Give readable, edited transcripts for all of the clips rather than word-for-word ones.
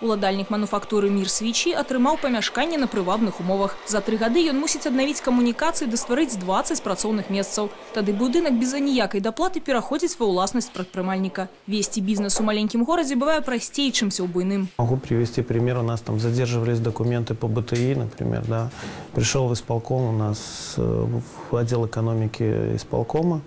Уладальнік мануфактуры «Мир свечи» атрымаў памяшканне на прывабных умовах. За 3 гады ён мусіць аднавіць камунікацыі ды стварыць 20 працоўных месцаў. Тады будынак без аніякай даплаты пераходзіць ва ўласнасць прадпрымальніка. Весці бізнес у маленькім горадзе бывае прасцей, чымся ў буйным. Могу привести пример. У нас там задерживались документы по БТИ, например, да. Пришел в исполком у нас, в отдел экономики исполкома,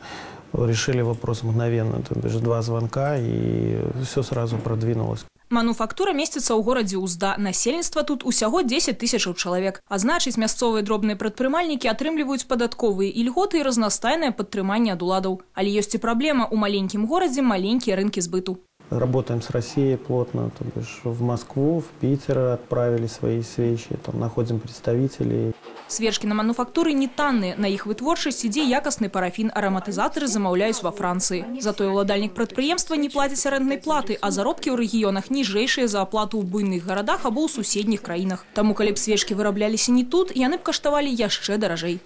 решили вопрос мгновенно, то бишь два звонка, и все сразу продвинулось. Мануфактура месціцца ў горадзе Узда. Насельніцтва тут усяго 10 тысячаў чалавек. А значыць, мясцовыя дробныя прадпрымальнікі атрымліваюць падатковыя ільготы і разнастайнае падтрыманне ад уладаў. Але ёсць і праблема: у маленькім горадзе маленькія рынкі збыту. Работаем с Россией плотно, то бишь в Москву, в Питер отправили свои свечи, там находим представителей. Свечкі на мануфактуры не танныя. На іх вытворчасць ідзе якасны парафін, араматызатары замаўляюць ва Францыі. Затое ўладальнік прадпрыемства не плаціць арэнднай платы, а заробкі ў рэгіёнах ніжэйшыя за аплату ў буйных гарадах або ў суседніх краінах. Таму калі б свечкі вырабляліся не тут, яны б каштавалі яшчэ даражэй.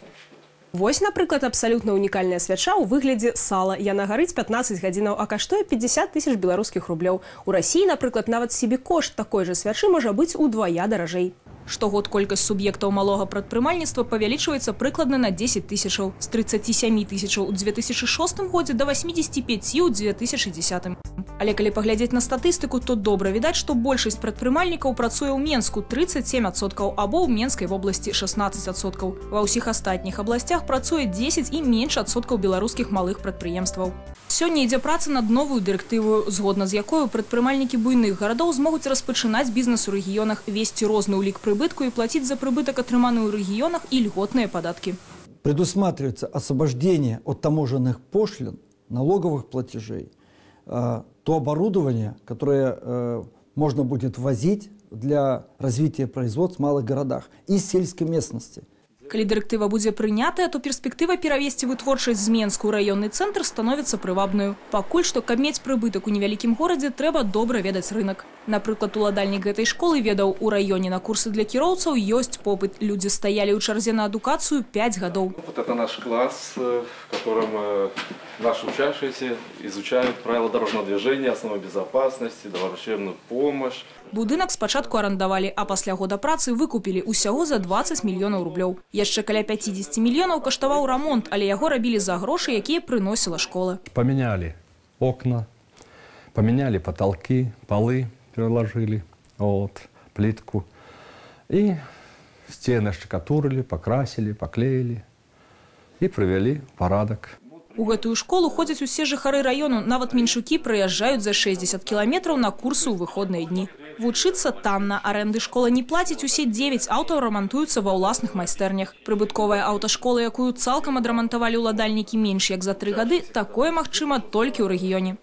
Вось, напрыклад, абсалютна унікальная свяча ў выглядзе сала. Яна гарыць 15 гадзінаў, а каштуе 50 тысяч беларускіх рублёў. У Расіі, напрыклад, нават сабекошт такой жа свячы можа быць удвая даражэй. Штогод колькасць суб'ектаў малога прадпрымальніцтва павялічваецца прыкладна на 10 тысячаў. З 37 тысячаў у 2006 годзе да 85 у 2010. Але калі паглядзець на статыстыку, то добра відаць, што большасць прадпрымальнікаў працуе ў Менску, 37%, або ў Менскай вобласці, 16%. Ва ўсіх астатніх абласцях працуе 10 і менш адсоткаў беларускіх малых прадпрыемстваў. Сёння ідзе праца над новую дырэктываю, згодна з якою прадпрымальнікі буйных гарадоў змогуць распачынаць бізнес у рэгіёнах, весці розны ўлік прыбытку і плаціць за прыбытак, атрыманы ў рэгіёнах, і льготныя падаткі. Предусматривается освобождение от таможенных пошлин, налоговых платежей, то оборудование, которое можно будет ввозить для развития производств в малых городах и сельской местности. Калі дырэктыва будзе прынятая, то перспектыва перавесці вытворчасць з Менску ў раённы цэнтр становіцца прывабнаю. Пакуль што, каб мець прыбытак у невялікім горадзе, трэба добра ведаць рынак. Напрыклад, уладальнік гэтай школы ведаў: у раёне на курсы для кіроўцаў ёсць попыт. Людзі стаялі ў чарзе на адукацыю 5 гадоў. Вот это наш класс, в котором наши учащиеся изучают правила дорожного движения, основы безопасности, доврачебную помощь. Будынак спачатку арандавалі, а пасля года працы выкупілі ўсяго за 20 мільёнаў рублёў. Яшчэ каля 50 мільёнаў каштаваў рамонт, але яго рабілі за грошы, якія прыносіла школа. Поменяли окна, поменяли потолки, полы переложили, вот, плитку. И стены штукатурили, покрасили, поклеили и привели в порядок. У гэтую школу ходзяць усе жыхары раёну, нават менчукі прыязджаюць за 60 кіламетраў на курсы ў выходныя дні. Вучыцца танна, арэнды школа не плаціць, усе 9 аўтаў рамантуюцца ва ўласных майстэрнях. Прыбытковая аўташкола, якую цалкам адрамантавалі ўладальнікі менш як за 3 гады, такое магчыма толькі ў рэгіёне.